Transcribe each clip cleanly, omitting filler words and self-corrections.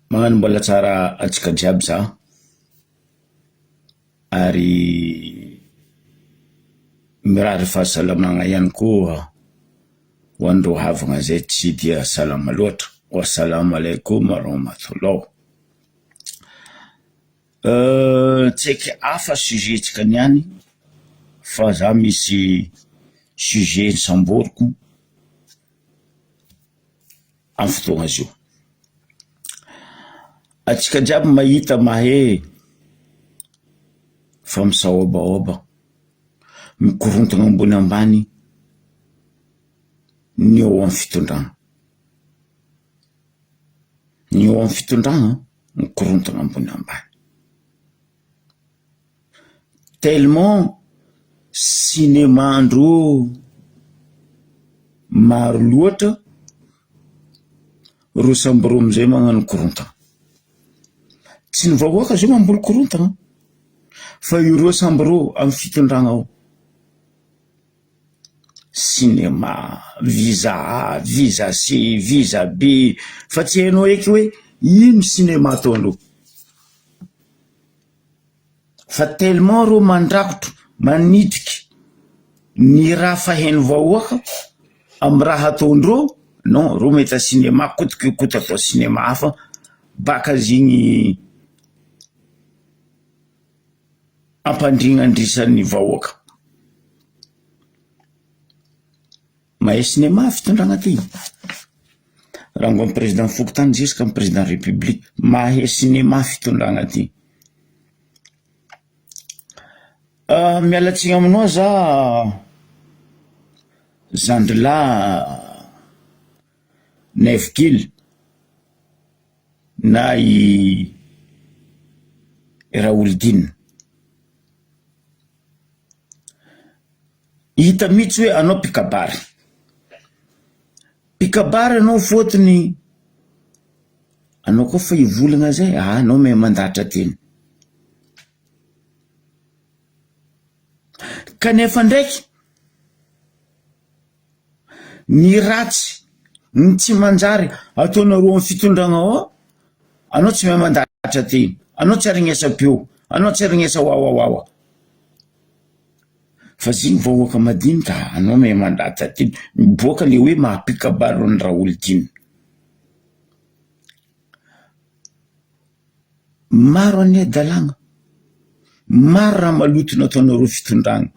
Magnano mbola tsara antsika jiaby za ary mirary fahasalamagna ihany koa ho an'ireo havagna zay tsy dia salama loatra, wa salam alaikum warahmatullah. Tsaiky hafa sujet-tsika niany fa za misy sujet nisamboriko amy fotoagna zio. Antsika jiaby mahita mahay fa misaôbaôba, mikorontagna ambony ambany ny eo amy fitondragna, ny eo amy fitondragna mikorontagna ambony ambany. Tellement cinéma-ndreo maro loatra, reo samby reo amizay magnano korontana, tsy ny vahoaka zao mamboly korontana fa ireo samby reo amy fitondragna ao, cinéma, visa A, visa C, visa B, fa tsy hainao eky hoe ino cinéma ataondreo. Fa tellement reo mandrakotro manitriky ny raha fahen'ny vahoaka amy raha ataondreo, non reo mahita cinéma coute que coute atao cinéma hafa baka zegny ampandrignandrisan'ny vahoaka. Mahay cinéma fitondragna ty, rango amy président fokontany jusqu'à amy président république, mahay cinéma fitondragna ty. Miala tsiny aminao za zandrilahy Naivo-kely na i Raholidina. Hita mihitsy hoe anao mpikabary, mpikabary anao fôtony anao koa fa hivolagna zay ah anao mahay mandahatra teny, kanefa ndraiky ny ratsy, ny tsy manjary ataonareo amy fitondragna ao, anao tsy mahay mandahatra teny, anao tsy aregnesa-peo, anao tsy aregnesa wawawawa. Fa zegny vahoaka madinika anao mahay mandahatra teny, miboaka le hoe maha mpikabary an'i Raholidina. Maro anie dalàgna, maro raha maloto nataonareo fitondragna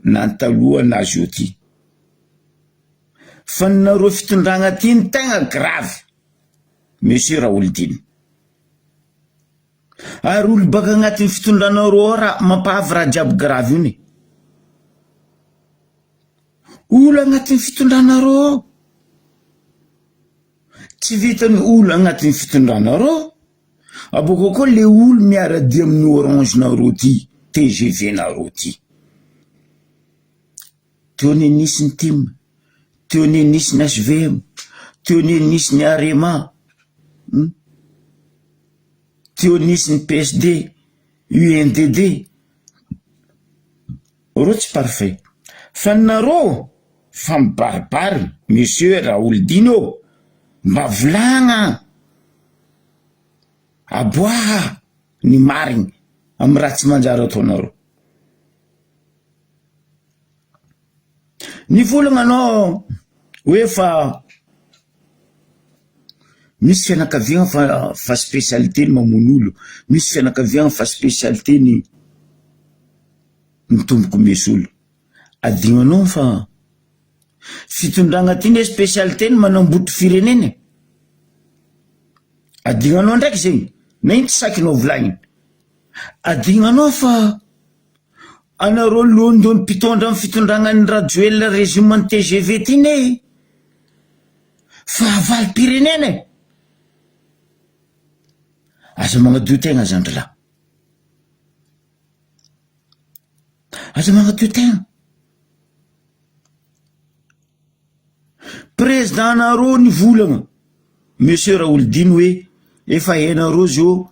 na ny taloha na zao ty, fa ny nareo fitondragna ty no tegna grave monsieur Raholidina. Ary olo baka agnatin'ny fitondranareo ao raha mampahavy raha jiaby grave io ne. Olo agnatin'ny fitondranareo ao. Tsy vitan'ny olo agnatin'ny fitondranareo, abôkeo koa le olo miara-dia amin'ny orange nareo ty, tgv nareo ty. Teo anie nisy ny tim, teo anie nisy ny hvm, teo anie nisy ny arema, teo nisy ny PSD, UNDD, reo tsy parfait fa ny nareo fa mibaribary monsieur Raholidina ô, mba volagna aboaha ny marigny amy raha tsy manjary ataonareo. Nivolagna anao hoe fa misy fianakaviagna fa fa spécialité ny mamono olo, misy fianakaviagna fa spécialité ny mitomboko meso olo, adinonao fa fitondragna ty ne spécialité ny manambotry firenena e, adinonao ndraiky zegny na ino tsy sakinao volagniny, adinonao fa. Anareo lonilony mpitondra ny fitondragna ny Rajoelina régime ny tgv ty ne fahavalom-pirenena e! Aza magnadio tegna zandry lahy, aza magnadio tegna, président nareo nivolagna monsieur Raholidiny hoe efa hainareo zao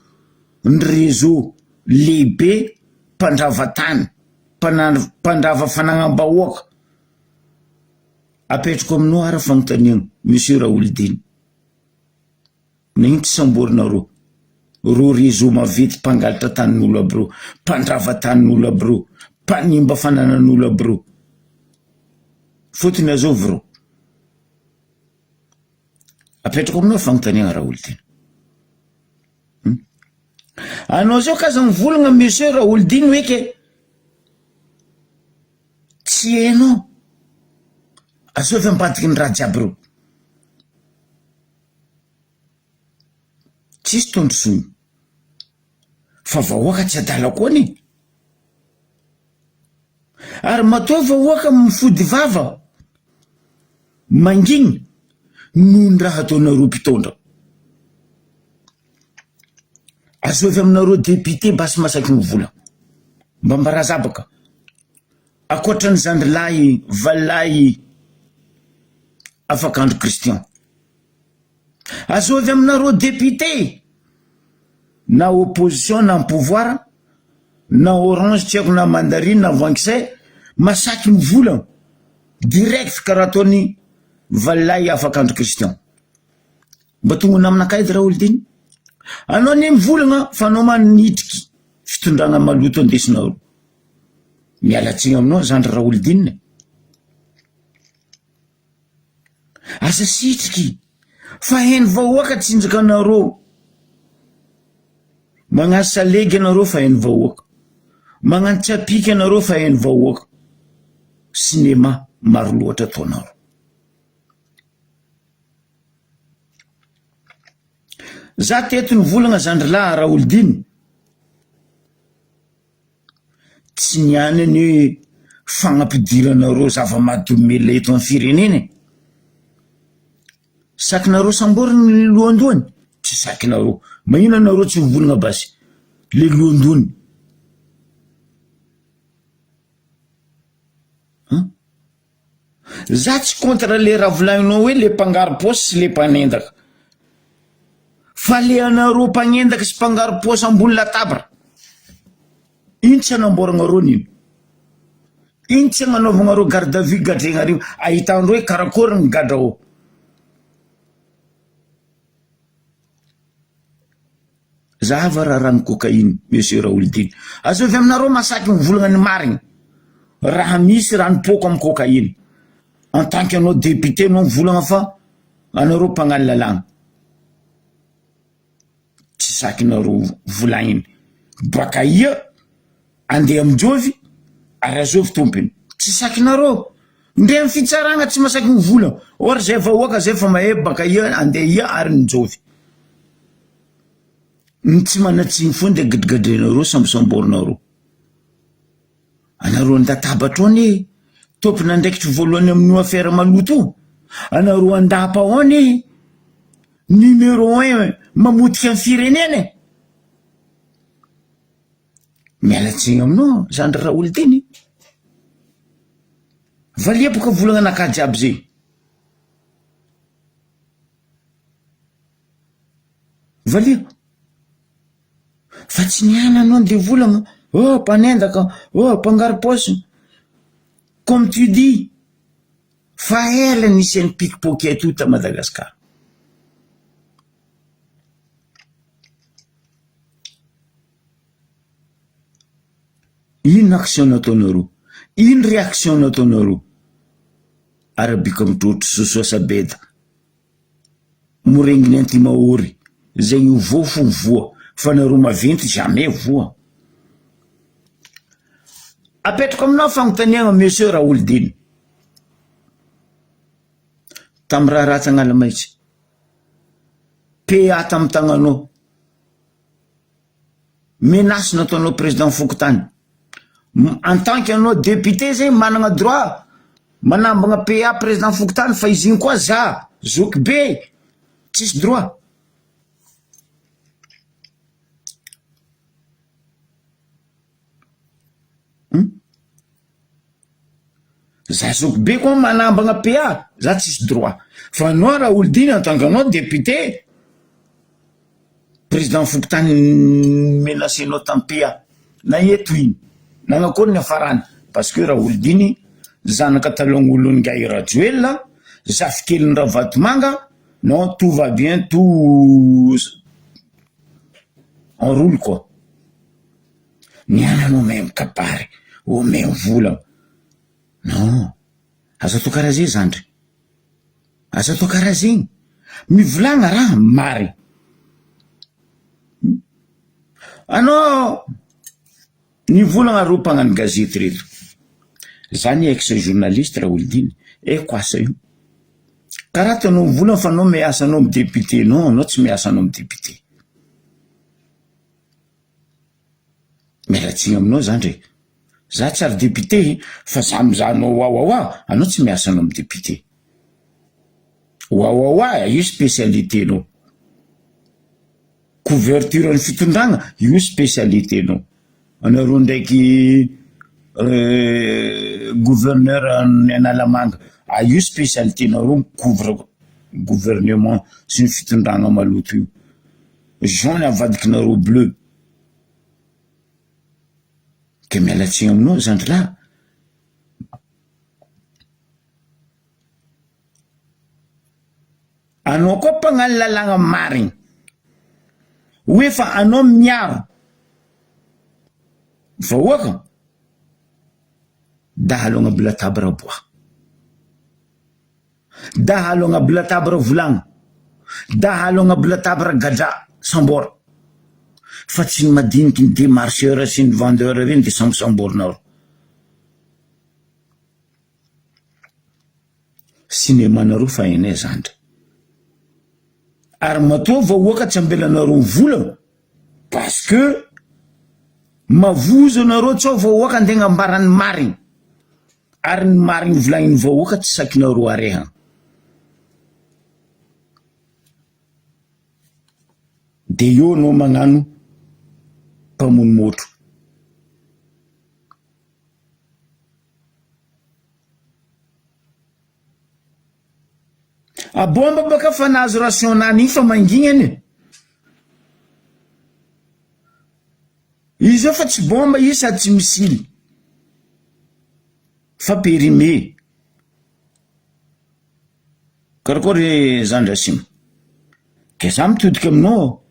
ny réseau lehibe mpandrava tany, mpana- mpandrava fanagnam-bahoaka, apetrako aminao ary fanontaniana monsieur Raholidiny. Nagnino tsy samborinareo reo réseau maventy mpangalatra tanin'olo aby reo, mpandrava tanin'olo aby reo, mpanimba fananan'olo aby reo. Fotony azovy reo. Apetrako aminao fagnontaniagna Raholdina. Hum. Anao zao k'aza mivolagna monsieur Raholdina hoe ke tsy hainao. Azovy ambadiky ny raha jiaby reo. Tsisy tondrozono. Fa vahoaka tsy adala koa anie. Ary matoa vahoaka mifody vava mangigny noho ny raha ataonareo mpitondra. Azovy aminareo député basy masaky ny vola. Mba mbarazabaka. Ankoatran'ny zandrilahy valilahy afakandro Christian. Azovy aminareo député na opposition na pouvoir na orange tsy haiko na mandarine na voankisay masaky mivolagna direct karaha ataony valilahy afakandro Christian. Mba tonga aminakahy edy Raholdina. Anao anie mivolagna fa anao manitriky fitondrana maloto andesinareo. Miala tsiny aminao zandry Raholdina. Asa sitriky fa hainy vahoaka tsinjaka anareo. Magnano salegy anareo fa hainy vahoaka. Magnano tsapiky anareo fa hainy vahoaka. Cinéma maro loatra ataonareo. Za teto nivolagna zandry lahy Raholdina. Tsy niany anie fagnapidiranareo zava-mahadomelina eto amin'ny firenena e! Sakinareo samboriny ny lohandohany? Tsy sakinareo. Magnino anareo tsy mivolagna basy le lohandohany? An! Za tsy contre le raha volagninao hoe le mpangaro-paosy sy le mpanendaka. Fa le anareo mpagnendaka sy mpangaro-paosy ambony latabra, ino tsy anamboaragnareo an'iny? Ino tsy agnanaovagnareo garde à vue gadraignareo ahitandreo hoe karakôry ny gadra ao? Zahava raha rano cocaïne monsieur Raholdina. Azovy aminareo masaky mivolagna ny marigny raha misy rano poko am cocaïne. En tant que anao député anao mivolagna fa anareo mpagnano lalàgna. Tsy sakinareo volagniny. Baka aia andeha aminjovy ary azovy tompony. Tsy sakinareo. Ndre am fitsaragna tsy masaky mivolagna. Or zay vahoaka zay fa mahay baka aia andeha aia ary njovy. Ny tsy manan-tsiny foana dia gadrigadrinareo sambosamborinareo. Anareo an-databatra ao anie tompon'andraikitra voalohany amin'io affaire maloto io. Anareo an-dapa ao anie numéro un mamotika ny firenena e. Miala tsiny aminao zandry Raholidiny. Valiha boka volagna anakahy jiaby zay. Valiha. Fa tsy niaina anao ny devolagna, oh mpanendaka, oh mpangaro-paosy. Comme tu dis, fa ela nisy an'i pickpocket io ta Madagascar. Inona action nataonareo? Ino réaction nataonareo? Arabika mitrotro sosoa sabeda. Morengy nenty mahory zay io voa fo voa fa nareo maventy jamais voa. Apetrako aminao fagnontaniagna monsieur Raholidina. Tam raharaha Tagnalamaitso. PA tam tagnanao. Menace nataonao président fokontany. En tant que anao député zegny managna droit manambagna PA président fokontany fa izy igny koa za zoky be tsisy droit. Hum. Za zoky be koa manambagna PA za tsisy droit fa anao Raholdina en tant que anao député président fokontany menacenao tam PA na eto iny nanakory ny hafarany parce que Raholdiny zanaka talongolon'ingahy Rajoelina zafikelin'i Ravatomanga. Non tout va bien tout en roule quoi. Ny any anao mahay mikabary, ô mahay mivolagna. Non, aza atao karaha zay zandry, aza atao karaha zegny, mivolagna raha marigny. Anao nivolagna reo mpagnano gazety reto, za ny ex journaliste Raholdina, haiko asa io, karaha ataonao mivolagna fa anao miasa anao amy député, non anao tsy miasa anao amy député. Miala tsiny aminao zandry e! Za tsy ary député fa za mizaha anao wawawa, anao tsy miasa anao amy député. Wawawa io spécialité nao. Couverture ny fitondragna io spécialité nao. Anareo ndraiky gouverneur ny Analamanga, ah io spécialité nareo mi-couvre gouvernement sy ny fitondragna maloto io. Jaune avadikinareo bleu. Ke miala tsiny aminao zandry lahy. Anao koa mpagnano lalàgna marigny, hoe fa anao miaro vahoaka, dahalo agnaby latabra bois. Dahalo agnabo latabra volagno, dahalo agnabo latabra gadra sambôra, fa tsy ny madiniky ny demarcheur sy ny vendeur reny de sambosamborinareo. Cinéma-nareo fa hainay zandry. Ary matoa vahoaka tsy ambelanareo mivolagna parce que mavozo anareo tsao vahoaka andeha agnambara ny marigny. Ary ny marigny volagnin'ny vahoaka tsy sakinareo arehagna. De eo anao magnano mpamono môtro. A bomba baka fa nahazo ration nany igny fa mangigny anie. Izy io fa tsy bomba io sady tsy missile fa périmé. Karakôry zandry Asim? Ke za mitodika aminao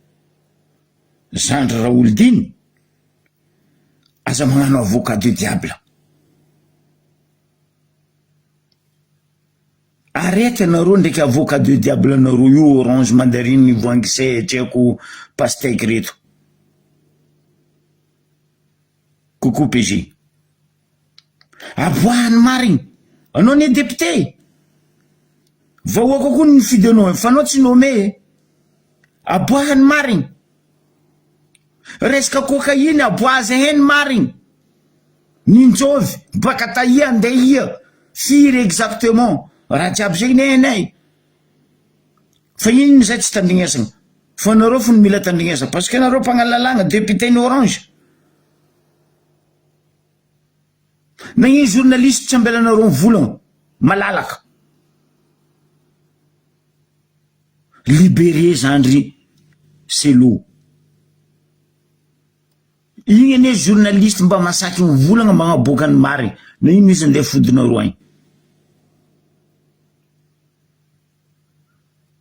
zandry Raholdina, aza magnano avocat du diable. Arrête nareo ndraiky avocat de diable nareo io orange mandarine voangy se tsy haiko pastèque reto. Coucou PG. Aboahany marigny. Anao anie député. Vahoaka koa nifidy anao fa anao tsy nommé e. Aboahany marigny. Resaka cocaïne aboaha zahay ny marigny. Ninjovy, baka taia andeha ia, firy exactement, raha jiaby zegny ne hainay. Fa ino zay tsy tandrignesagna, fa nareo fony mila tandrignesagna parce que nareo mpagnalalagna, député ny orange. Nagnino journaliste tsy ambelanareo mivolagna malalaka. Libéré zandry Selo. Igny anie journaliste mba masaky mivolagna magnaboaka ny marigny, na ino izy andeha fodinareo agny.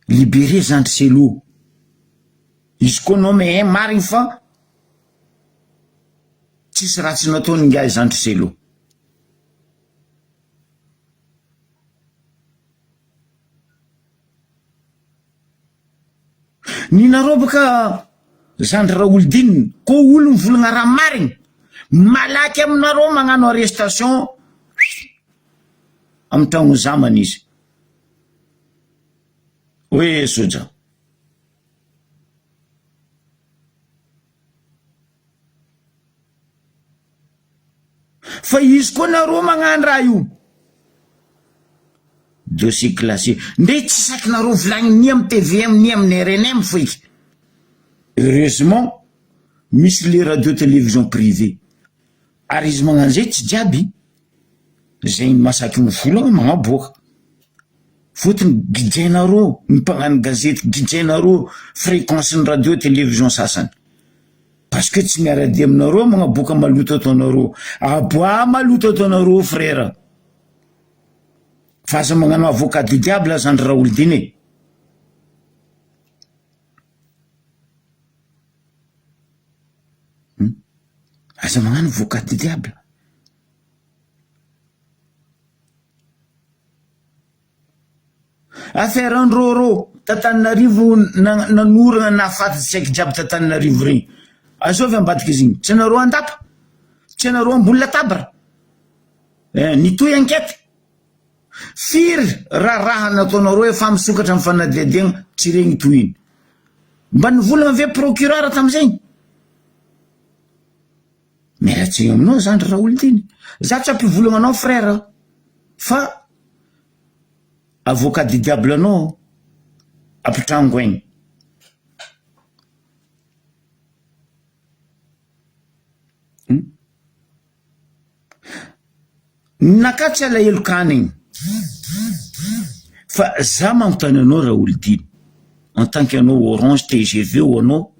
Libéré zandry Selo. Izy koa anao mahay marigny fa tsisy ratsy nataony ingahy zandry Selo. Ny nareo baka zandry Raholdina ko olo mivolagna raha marigny malaky aminareo magnano arrestation amy tragno zamany izy hoe soja. Fa izy koa nareo magnano raha io. Dossier classé. Ndre tsy sakinareo volagniny ni am tvm ni amin'ny rnm foiky. Heureusement misy le radio télévision privé. Ary izy magnano zay tsy jiaby zay masaky mivolagna magnaboaka. Fotony gijainareo ny mpagnano gazety gijainareo fréquence ny radio télévision sasany. Parce que tsy miara-dia aminareo magnaboaka maloto ataonareo. Aboaha maloto ataonareo frère. Fa aza magnano avocat du diable zandry Raholdina e. Aza magnano avocat du diable. Affaire an-dRôrô t'Antananarivo nanorana nahafaty tsaiky jiaby t'Antananarivo regny. Azovy ambadika izy igny? Tsy anareo an-dapa? Tsy anareo ambony latabra? Eh, nitohy enquête. Firy raharaha nataonareo efa misokatra ny fanadihadiagna tsy regny tohiny. Mba nivolagna ve procureur tamizegny? Miala tsiny aminao zandry Raholdina. Za tsy ampivolagna anao frère fa avocat du diable anao ampitrango aigny. Ny naka tsy alahelo kanigny fa za magnontany anao Raholdina en tant que anao orange tgv ho anao.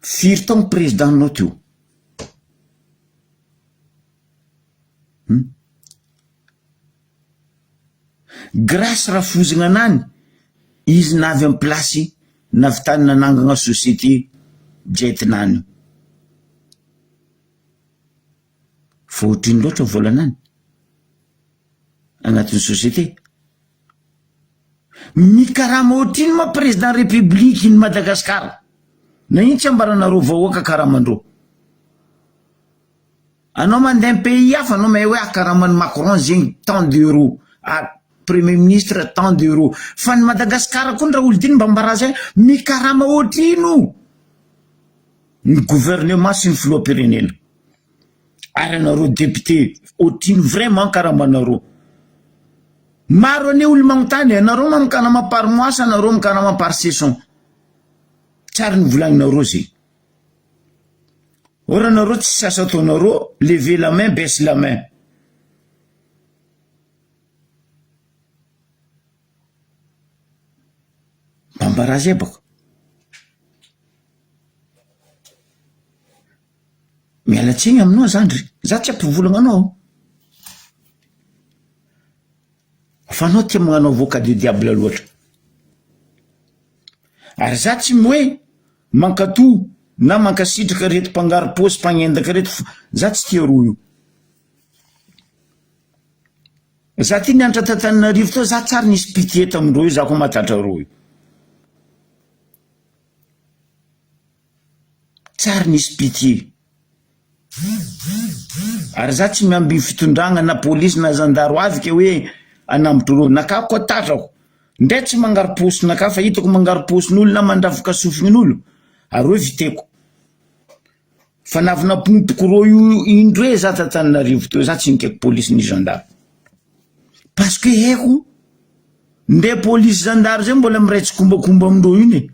Firy taogno président nao teo? Hum. Grace rafozagna anany izy navy am place navitany nanangagna société jet nany io. Fa ohatrino loatra volanany agnatin'ny société? Mikarama ohatrino ma président république ny Madagascar? Na ino tsy ambaranareo vahoaka karamandreo? Anao mandeha am pays hafa anao mahay hoe ah karaman'i Macron zegny tant d'euros, ah premier ministre tant d'euros, fa ny Madagascar koa ny Raholdina mba ambarà zay mikarama ohatrino ny gouvernement sy ny filoham-pirenena? Ary anareo député ohatrino vraiment karamanareo? Maro anie olo magnontany e, anareo ma mikarama par mois sa anareo mikarama par session? Tsary ny volagninareo zegny. Or anareo tsisy asa ataonareo, lever la main baisse la main. Bambara zay baka. Miala tsiny aminao zandry, za tsy ampivolagna anao. Fa anao tia magnano avocat du diable loatra. Ary za tsy hoe mankato na mankasitraka reto mpangaro-paosy mpagnendaka reto fa za tsy tia roa io. Za ty nianatra t'Antananarivo tao za tsary nisy pitié tamindreo io za koa mahatratra roa io. Tsary nisy pitié. Ary za tsy miambigny fitondragna na polisy na zandary ho avy ke hoe hanambotry reo. Nakà koa tatrako. Ndray tsy mangaro paosinakà fa hitako mangaro paosin'olo na mandravoka sofinin'olo ary hoe viteko. Fa navy napompoko reo io indroe za t'Antananarivo teo za tsy nikaiky polisy ni gendarme. Parce que haiko ndray polisy zandary zay mbola miray tsikombakomba amindreo iny e.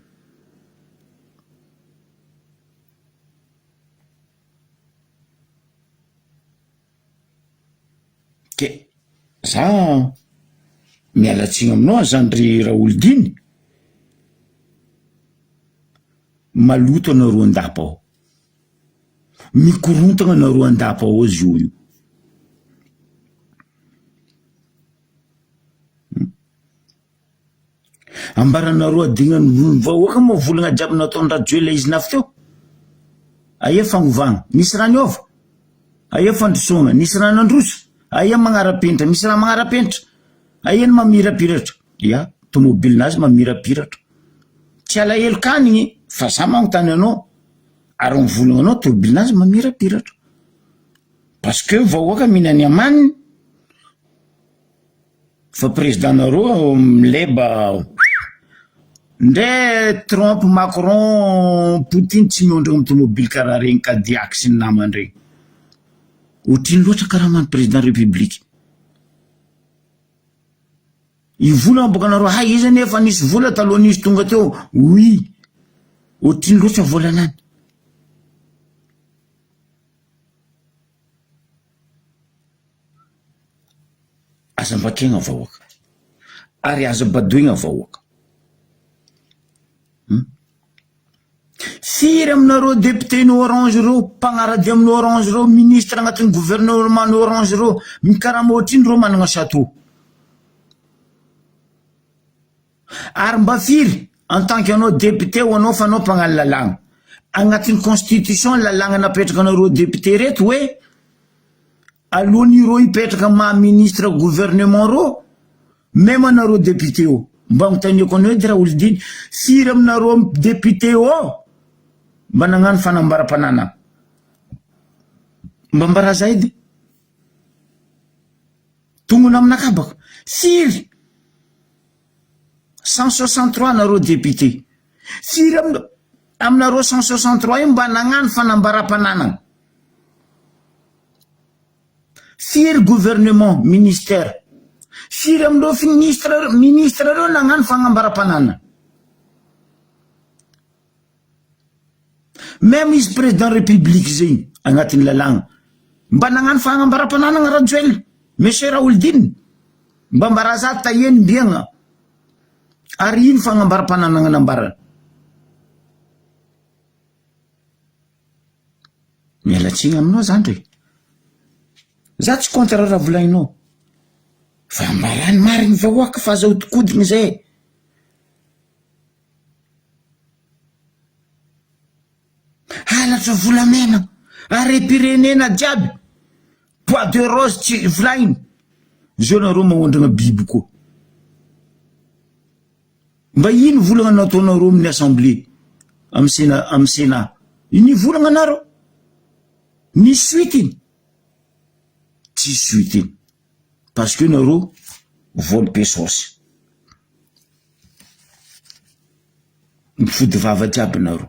Ke za miala tsiny aminao azany ry Raholdina, maloto anareo an-dapa ao, mikorontagna anareo an-dapa ao zio io. Ambaranareo adignan'ny vahoaka moa volagna jiaby nataon'i Rajoelina izy nafy teo? Aia fagnovagna? Nisy raha niova? Aia fandrosoagna? Nisy raha nandroso? Aia magnara-penitra? Misy raha magnara-penitra? Aia ny mamirapiratra? Ya, tomobilinazy mamirapiratra. Tsy alahelo kanigny fa za magnontany anao ary mivolagna anao tomobilinazy mamirapiratra. Parce que vahoaka mihinany amaniny. Fa président nareo mileba ndre Trump, Macron, Poutine tsy miondrogna am tomobily karaha regny Cadillac sy ny namany regny. Otrino loatra karaman'ny président république. I vola boka nareo hay izy anie efa nisy vola talohan'izy tonga teo oui. Otrino loatra volanany. Aza vakiagna vahoaka ary aza badoigna vahoaka. Hum. Firy aminareo député ny orange reo, mpagnaradia amin'ny orange reo, ministre agnatin'ny gouvernement ny orange reo, mikarama ohatrino reo managna chateau? Ary mba firy? En tant que anao député ho anao fa anao mpagnano lalàgna. Agnatin'ny constitution lalàgna napetraka anareo député reto hoe alohan'ny ireo hipetraka maha ministre gouvernement reo même anareo député io mba agnontaniako anao edy Raholidiny firy aminareo député io mba nagnano fanambaram-pananana mba ambaraza edy Tognona aminakahy baka. Firy? 163 nareo député. Firy am aminareo 163 io mba nagnano fanambaram-pananana? Firy gouvernement, ministère? Firy amin'ireo ministre ministre reo nagnano fagnambaram-pananana? Même izy président république zegny agnatin'ny lalàgna mba nagnano fagnambaram-pananagna Rajoel, Monsieur Raholdina mba mbaraza tahiany mbiagna ary ino fagnambaram-pananagna nambarany? Miala tsiny aminao zandry e! Za tsy contre raha volagninao fa ambarany marigny vahoaka fa aza ahodikodiny zay e! Halatra volamena, harem-pirenena jiaby, bois de rose tsy volagniny, zao nareo magnondragna biby koa. Mba ino volagna nataonareo amin'ny assemblée, amin'ny sena amin'ny sénat, nivolagna nareo, nisy suite iny? Tsisy suite iny, parce que nareo vol be saosy. Mifody vava jiaby nareo.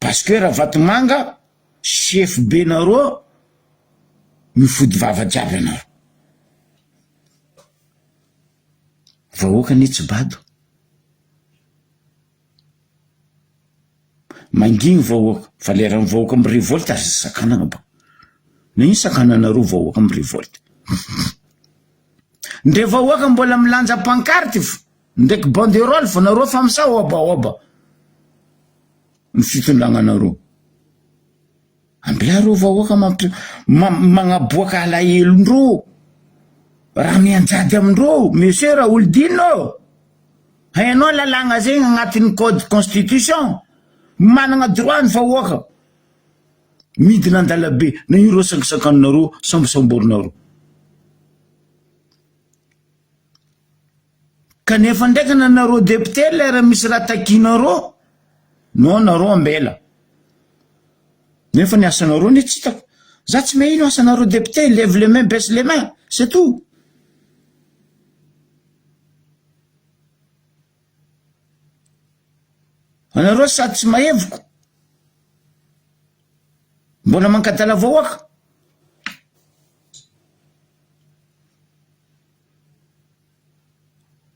Parce que Ravatomanga chef be nareo mifody vava jiaby anareo. Vahoaka anie tsy bado. Manginy vahoaka fa leran'ny vahoaka mi-revolte aza sakanana ba. Nagnino sakananareo vahoaka mi-revolte? Ndre vahoaka mbola milanja pancarte fo ndraiky banderole fo nareo fa misaobaoba ny fitondragnanareo. Ambila reo vahoaka mampi magnaboaka alahelondreo raha mianjady amindreo monsieur Raholdina ô! Hainao lalàgna zegny agnatin'ny code constitution managna droit ny vahoaka midina andalabe na io reo sangisankaninareo sambosamborinareo. Kanefa ndraiky nanareo député lera misy raha takinareo non nareo ambela nefa ny asanareo anie tsy hitako za tsy mahino asanareo député lève les mains baisse les mains c'est tout. Anareo sady tsy mahevoko mbola mankadala vahoaka.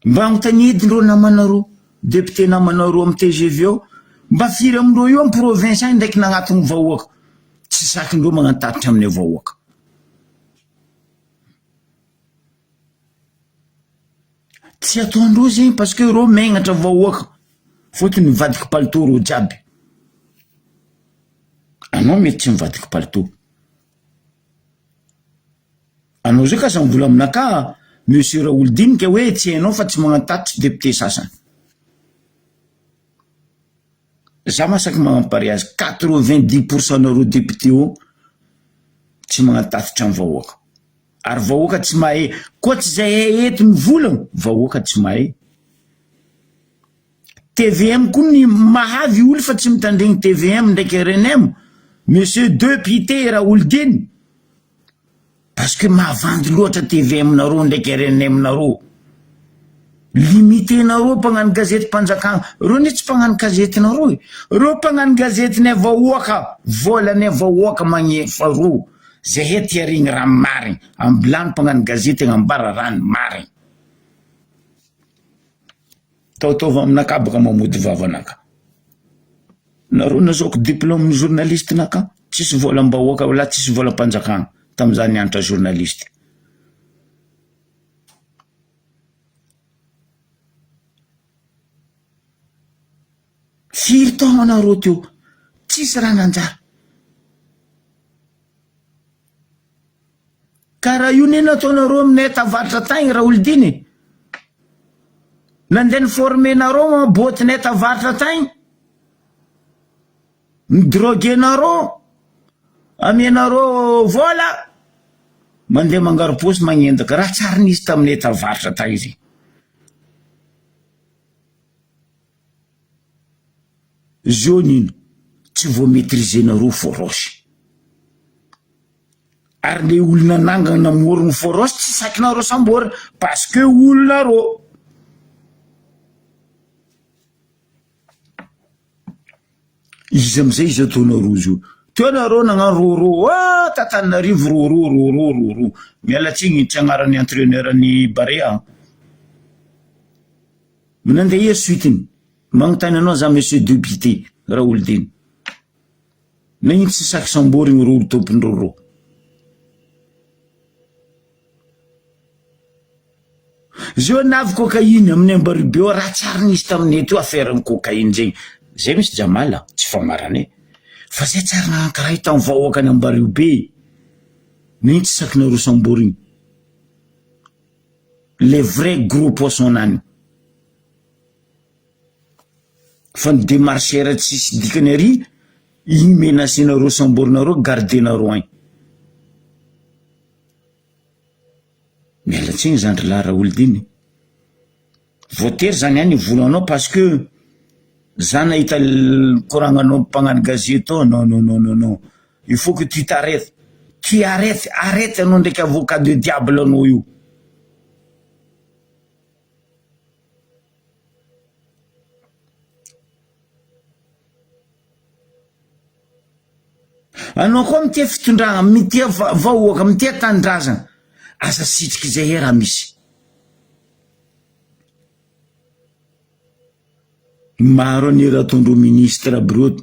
Mba anontaniediny reo namanareo député namanareo am tgv ao mba firy amindreo io am province agny ndraiky nagnatogno vahoaka tsy sakindreo magnano tatitra aminay vahoaka. Tsy ataondreo zegny parce que reo megnatra vahoaka fôtony mivadiky palitao reo jiaby. Anao mety tsy mivadiky palitao. Anao zao kasa mivola aminakahy Monsieur Raolidinika hoe tsy hainao fa tsy magnano tatitry député sasany. Za masaky magnano pariage 90 pour cent nareo député io tsy magnano tatitra amin'ny vahoaka. Ary vahoaka tsy mahay koa tsy zay hay eto mivolagna vahoaka tsy mahay. Tvm koa ny mahavy olo fa tsy mitandregny tvm ndraiky rnm monsieur deputé Raholidiny parce que mahavandy loatra tvm nareo ndraiky rnm nareo limite nareo mpagnano gazety mpanjakagna reo anie tsy mpagnano gazety nareo e reo mpagnano gazetinay vahoaka volanay vahoaka magnefa reo zahay tia regny raha marigny ambilany mpagnano gazety agnambara raha ny marigny. Taotaova aminakahy baka mamody vavanaka. Nareo nazahoako diplôme journaliste naka, tsisy volam-bahoaka wala tsisy volam-panjakana tamin'izaho nianatra journaliste. Firy taogno anareo teo, tsisy raha nanjary. Ka raha io ne nataonareo aminay tavaratra tagny Raholidina e! Nandeha ni-former-nareo an boatinay tavaratra tagny, ni-droguer-nareo, amenareo vôla, mandeha mangaro-paosy magnendaka, raha tsary nisy taminay tavaratra tagny zegny. Zio nino, tsy voa-maitriser-nareo fôrôsy. Ary le olona nangana namorogno fôrôsy tsy sakinareo samborina parce que olonareo. Iza amizay izy ataonareo zio? Teo nareo nagnano rôrô ah t'Antananarivo rôrô rôrô rôrô. Miala tsigny tsy agnaran'ny entraineur ny Barea an. Nandeha ia suite-ny? Magnontany anao za monsieur député Raholidina. Nagnino tsy saky samborigny rô olo tompony rô rô? Zeo navy cocaïne amin'ny Ambaribe ao raha tsary nisy taminay teo affaire ny cocaïne zegny. Zay misy Jamal a, tsy famarana e. Fa zay tsary nagnano karaha io tamin'ny vahoakan'i Ambariobe e. Nagnino tsy sakinareo samborigny le vrai gros poisson nany. Fa ny demarcheur tsisy dikany ary igny menacenareo samborinareo gardenareo agny. Miala tsiny zandry lahy Raholdina e. Voatery zany ihany hivolanao parce que za nahita koragnanao mpagnano gazety ao non non non non non il faut que tu t'arrêtes, tu arrêtes, arrête anao ndraiky avocat de diable anao io. Anao koa mitia fitondragna, mitia vahoaka, mitia tanindrazana, aza asitriky izay e raha misy. Maro anie raha ataondreo ministre aby reo,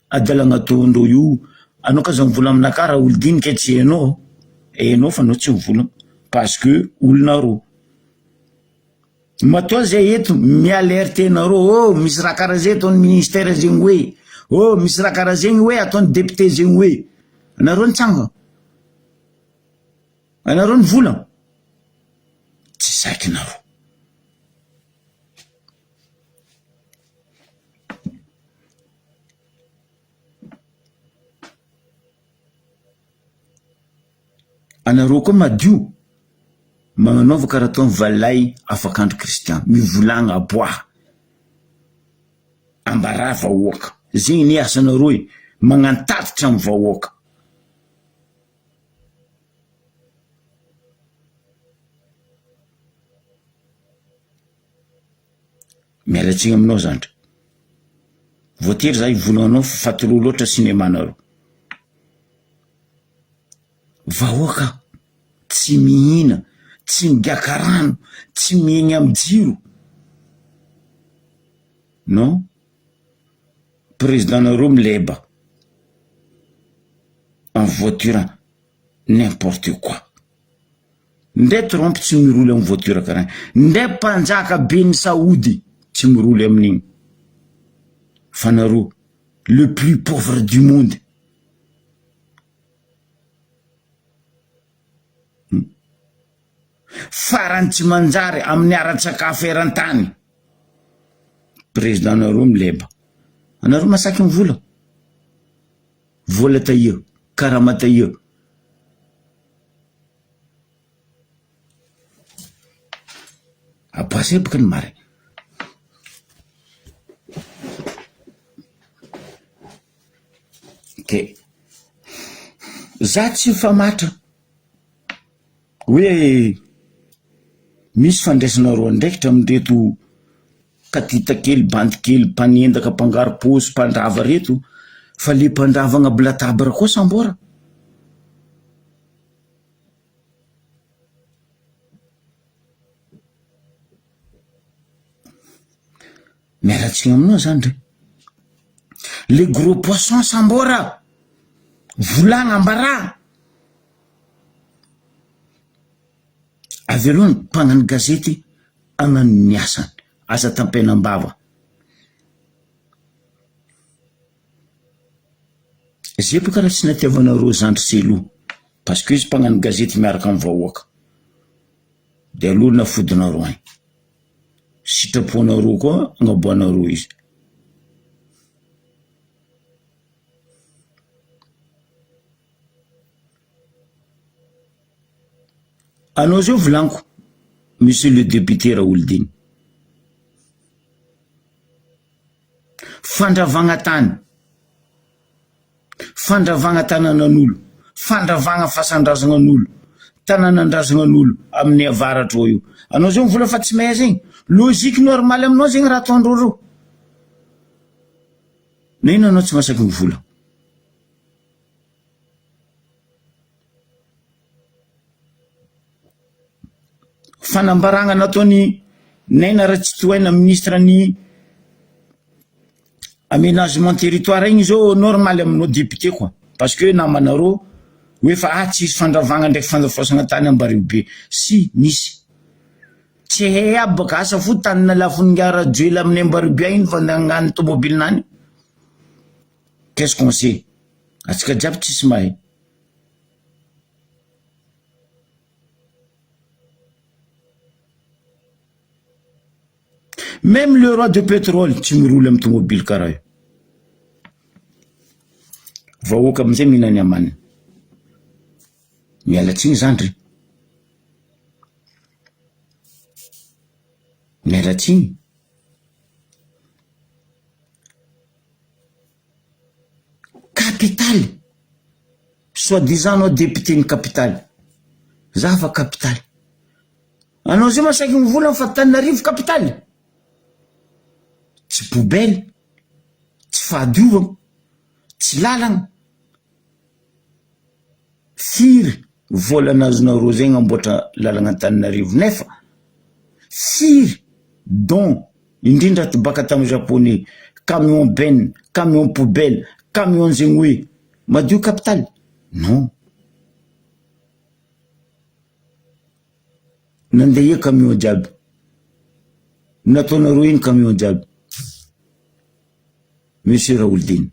adalagna ataondreo io, anao ka aza mivola aminakahy raha olo dinika tsy hainao, hainao fa anao tsy mivolagna parce que olonareo. Matoa zay eto mi-alerte anareo oh misy raha karaha zay ataon'ny ministère zegny hoe, oh misy raha karaha zegny hoe ataon'ny député zegny hoe, anareo nitsangana, anareo nivolagna, tsy saikinareo. Anareo koa madio, magnanaova karaha ataony valay afakandro Christian, mivolagna aboaha, ambarà vahoaka, zegny anie asanareo e, magnano tatitra amy vahoaka. Miala tsiny aminao zandry, voatery za hivolagna anao fa trop loatra cinéma nareo. Vahoaka tsy mihina, tsy migaka rano, tsy miaigna amy jiro, non, président nareo mileba en voiture n'importe quoi, ndre Trump tsy miroly amy voiture karaha igny, ndre mpanjaka ben'ny Saody tsy miroly amin'igny, fa nareo le plus pauvre du monde. Farany tsy manjary amin'ny ara-tsakafo eran-tany. Président nareo mileba. Anareo masaky ny vola. Vola taia, karama taia. Aboasy boka ny marina. De za tsy mifamatra hoe misy fandraisanareo andraikitra amin'ireto katita kely, bandy kely, mpanendaka, mpangaro-paosy, mpandrava reto fa le mpandrava agnabo latabatra koa samboara. Miala tsiny aminao zany re. Le gros poisson sambôra, volagna ambarà. Avy aloha ny mpagnano gazety hagnano ny asany, aza tampenam-bava. Zay boka raha tsy natiavanareo zandry Selo parce que izy mpagnano gazety miaraka amin'ny vahoaka de aleo nafodinareo agny. Sitraponareo koa agnaboahanareo izy. Anao zao volaniko monsieur le député Raholdina. Fandravagna tany, fandravagna tanànan'olo, fandravagna fasan-drazanan'olo, tanànan-drazanan'olo amin'ny avaratra ao io. Anao zao mivola fa tsy mahay zegny. Logique normale aminao zegny raha ataondreo reo. Na ino anao tsy mahasaky mivola. Fanambaragna nataon'i Naina Ratsitohaina ministre ny aménagement territoire igny zao normal aminao député quoi parce que namanareo hoe fa ah tsisy fandravagna ndraiky fandafosagna tany Ambaribe si misy tsy hay aby baka asa fo tany nalafon'ingahy Rajoelina amin'ny Ambaribe igny fa nagnano tomobilinany qu'est ce qu'on sait atsika jiaby tsisy mahay. Même le roi de pétrole tsy miroly amin'ny tomobily karaha io. Vahoaka amizay mihinany amaniny. Miala tsiny zandry. Miala tsiny. Capitale! Soit disant anao député ny capitale. Za fa capitale. Anao zay masaky mivolagna fa Tananarivo capitale? Tsy poubelle, tsy fahadiovagna, tsy lalagna. Firy vola nazonareo zay agnamboatra lalagna Antananarivo nefa firy don indrindra ato baka tamy japonais camion benne, camion poubelle, camion zegny hoe madio capitale non nandeha ia camion jiaby nataonareo ino camion jiaby monsieur Raholdina.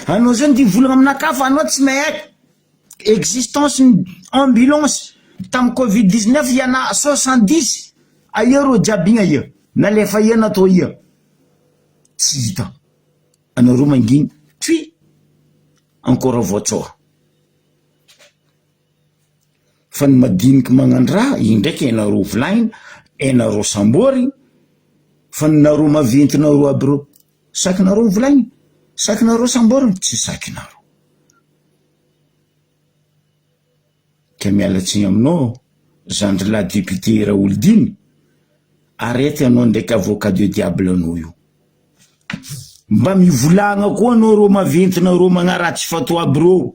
Anao zao ndia volagna aminakahy fa anao tsy mahay existence ny ambulance tam covid 19 il y en a 70 aia reo jiaby igny aia nalefa aia natao aia tsy hita anareo manginy tui encore voatsoha fa ny madiniky magnano raha igny ndraiky hainareo volagnina hainareo samborigny fa ny nareo maventinareo aby reo sakinareo volagnina sakinareo samborigny tsy sakinareo ka miala tsiny aminao zandry lahy député Raholdina arrête anao ndraiky avocat de diable anao io mba mivolagna koa anao reo maventinareo magnaratsy fatwa aby reo.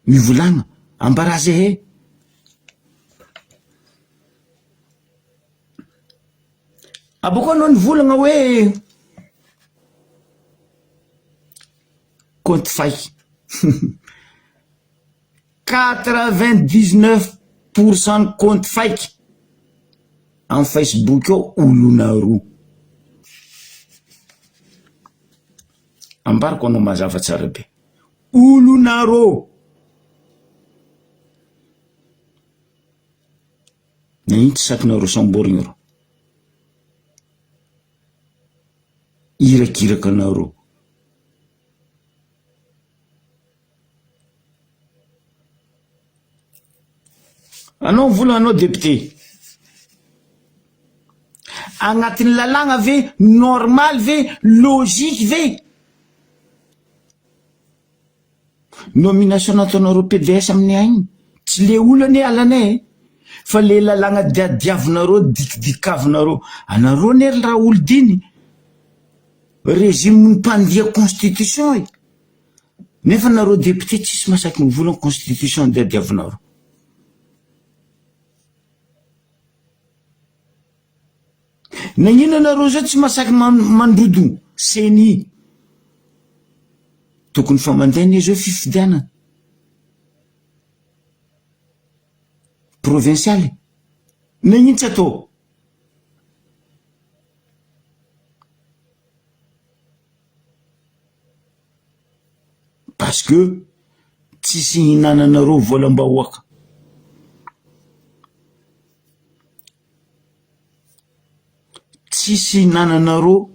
Mivolagna, ambarà zehe. Abôkeo anao nivolagna hoe compte fake 99 pour cent compte fake am facebook ao olonareo. Ambarako anao mazava tsara be. Olonareo. Nagnino tsy sakinareo samborigny reo? Irakiraka anareo. Anao mivolagna anao député. Agnatin'ny lalàgna ve, normal ve, logique ve? Nomination nataonareo PDS aminay agny, tsy le olo anie alanay e, fa le lalàgna diadiavinareo, dikidikavinareo, anareo anie ry raholidiny régime mpandia constitution e, nefa nareo député tsisy mahasaky mivolagna constitution diadiavinareo. Nagnino anareo zao tsy mahasaky mandrodo ceni? Tokony fa mandeha anie zao fifidianana provinciale, nagnino tsy atao? Parce que tsisy ihinananareo volam-bahoaka. Tsisy ihinananareo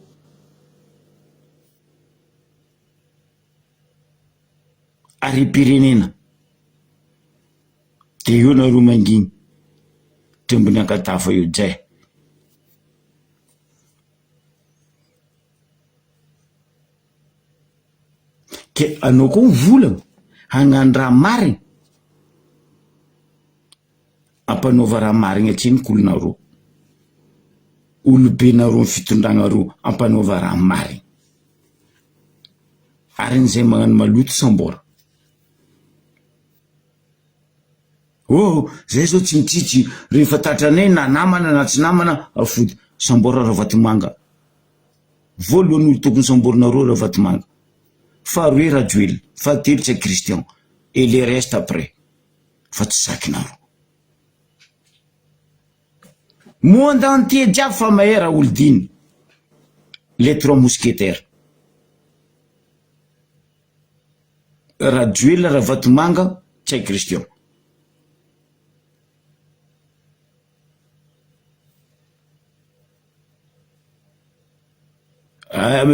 harem-pirenena. De eo nareo manginy, teo ambony ankadafa eo jay. Ke anao koa mivolagna hagnano raha marigny, ampanaova raha marigny atrenika olonareo, olobenareo amy fitondragnareo ampanaova raha marigny, ary ny zay magnano maloto sambôra. Oh, zay zao tsy mitsitsy rehefa tratranay na namana na tsy namana afody sambôra Ravatomanga. Voalohany olo tokony samborinareo Ravatomanga, faharoe Rajoelina, fahatelo Ntsay Christian et les restes après fa tsy zakinareo. Monde entier jiaby fa mahay Raholdina, les trois mousquetaires. Rajoelina, Ravatomanga, Ntsay Christian.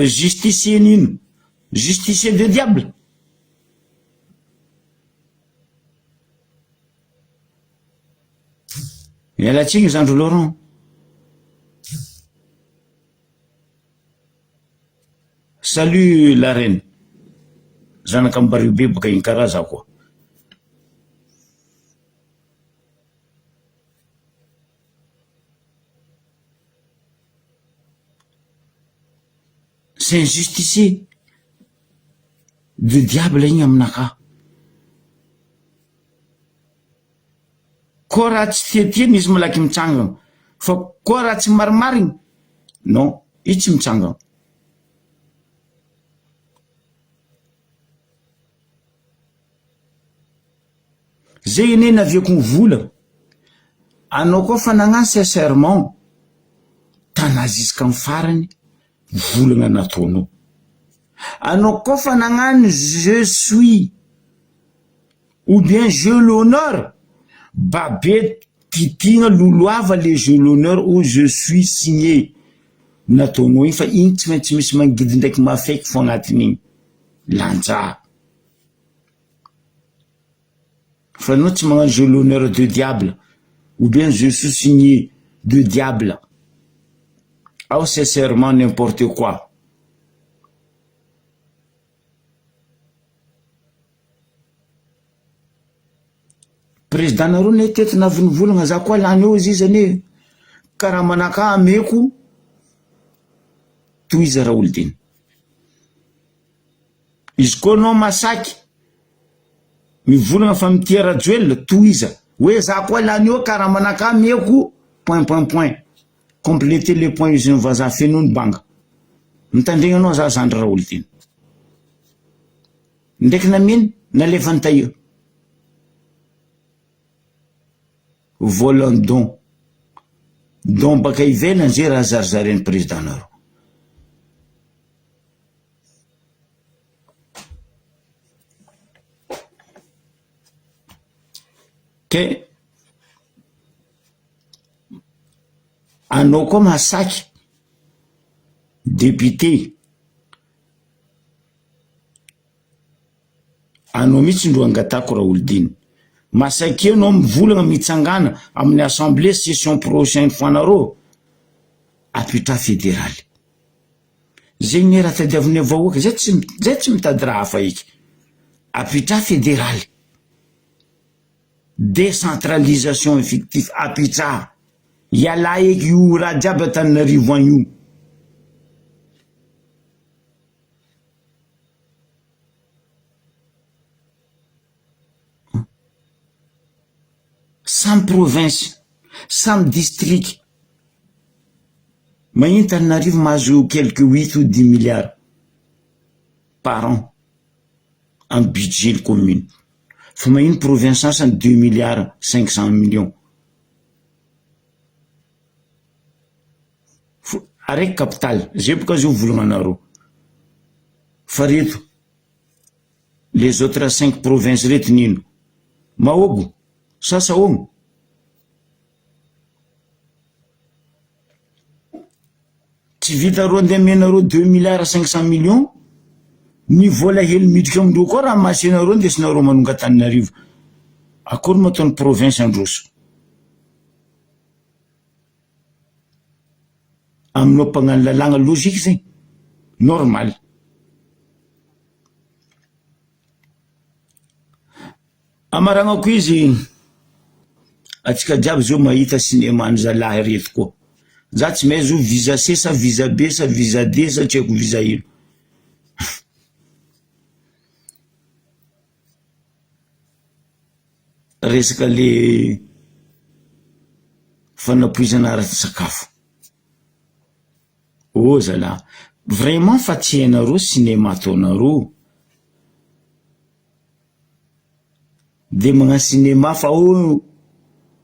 Justicier n'ino? Justicier de diable? Miala tsiny zandry Laurent. Salut la reine. Zanaka Ambario be boka iny karaha za koa. C'est un justicier de diable igny aminakahy. Koa raha tsy tiatiana izy malaky mitsangana fa koa raha tsy marimarigny non izy tsy mitsangana. Zay anie naviako ny vola, anao koa fa nagnano sincèrement tana jusqu'amy farany volagna nataonao, anao koa fa nagnano je suis ou bien je l'honneur babe titina loloava le je l'honneur ou je suis signé nataonao igny fa igny tsy maintsy misy mangidy ndraiky mafaiky fo agnatin'igny lanja. Fa anao tsy magnano je l'honneur de diable ou bien je suis signé de diable ao sincèrement n'importe quoi. Président nareo ne teto navy nivolagna za koa lany eo izy izy anie karaha manaka ameko tohiza Raholdina. Izy koa anao masaky mivolagna fa mitia Rajoelina tohiza hoe za koa lany eo karamanakahy ameko point point point completer le point usine vazaha feno ny banga mitandregna anao za zandry Raholdina ndraiky nameno nalefany taia volan don don baka ivelany zay raha zarizarian'ny président nareo. Ke anao koa mahasaky député, anao mihitsy ndro angatahako Raholdina, mahasaky anao mivolagna mitsangana amin'ny assemblée session prochaine fois nareo, apetraha federaly. Zegny ne raha tadiavinay vahoaka, zay tsy zay tsy mitady raha hafa eky. Apetraha federaly, décentralisation effectif apetraha, ialà eky io raha jiaby Antananarivo agny io. Samy province, samy district, magnino Tananarivo mahazo quelque huit ou dix milliards par an amy budget ny commune, fa magnino province sasany deux milliards cinq cent millions, fo araiky capitale, zay boka zao volagnanareo, fa reto. Les autres cinq provinces reto nino? Mahôgo sa Sahogno? Tsy vita reo andeha amenareo deux milliards cinq cent millions, ny vola hely miditra amindreo koa raha masenareo ndesinareo manonga Antananarivo. Akory moa ataon'ny province handroso? Aminao mpagnano lalàgna logique zegny, normal. Amaragnako izy, atsika jiaby zao mahita cinéma ny zalahy reto koa, za tsy mahay zo visa C sa visa B sa visa D sa tsy haiko visa ino. Resaka le fanapoizana ara-tsakafo. Oh zalah, vraiment fa tsy hainareo cinéma ataonareo. De magnano cinéma fa oh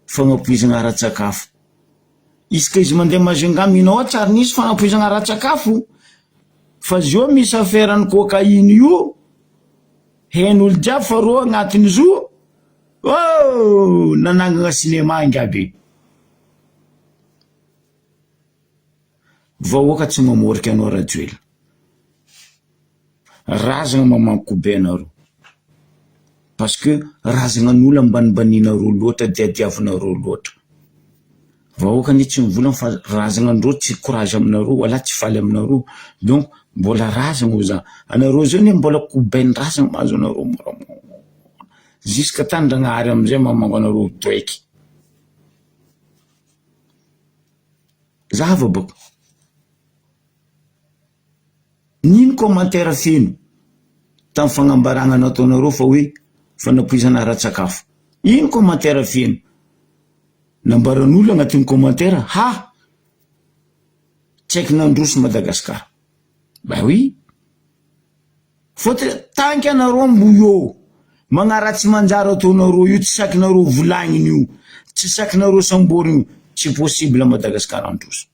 fagnapoizana ara-tsakafo. Isaka izy mandeha Majunga mino ao tsary nisy fagnapoizana ara-tsakafo fa zio misy affaire ny cocaïne io. Hain'olo jiaby fa rô agnatin'izy io oh! Nanangana cinéma ingahy be. Vahoaka tsy mamôriky anao Rajoelina. Razagna mamango be anareo. Parce que razagnan'olo ambanimbaninareo loatra, diadiavinareo loatra. Vahoaka anie tsy mivolagna fa razagnandreo tsy courage aminareo wala tsy faly aminareo donc mbola razagna oza anareo zao anie mbola kobain-drazagna mahazo anareo moramora jusque tany Ndragnahary amizay mamango anareo doeky zava bôka. Nino commentaire feno tam fagnambaragna nataonareo fa hoe fanapoizana ara-tsakafo. Ino commentaire feno? Nambaran'olo agnatin'ny commentaire ha! Tsy haiko nandroso Madagascar. Bah oui! Fôtony tant que anareo mbo eo magnaratsy manjary ataonareo io tsy sakinareo volagniny io, tsy sakinareo samborigny io, tsy possible Madagascar handroso.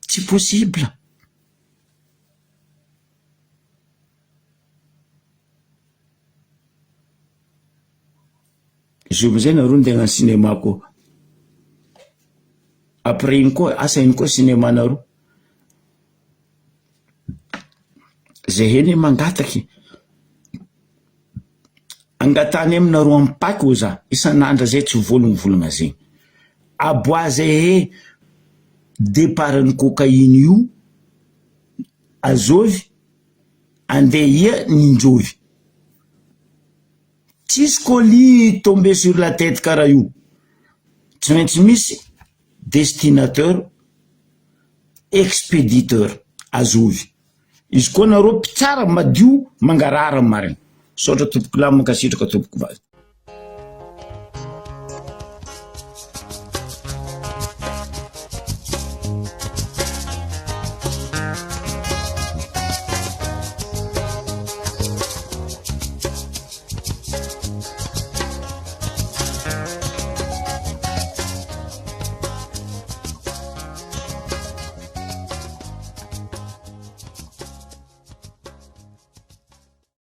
Tsy possible. Izy io amizay nareo ndeha hagnano cinéma koa. Après ino koa, asa ino koa cinéma nareo. Zahay anie mangataky, angatahany aminareo am-paky hoy za, isan'andro zay tsy voalognovologna zegny. Aboaha zahay départ ny cocaïne io, azôvy, andeha ia ninjôvy. Tsisy colis tombé sur la tête karaha io, tsy maintsy misy destinateur, expéditeur, azovy. Izy koa nareo mpitsara madio mangarahara marigny. Misaotra tompoko lahy mankasitraka tompoko vavy.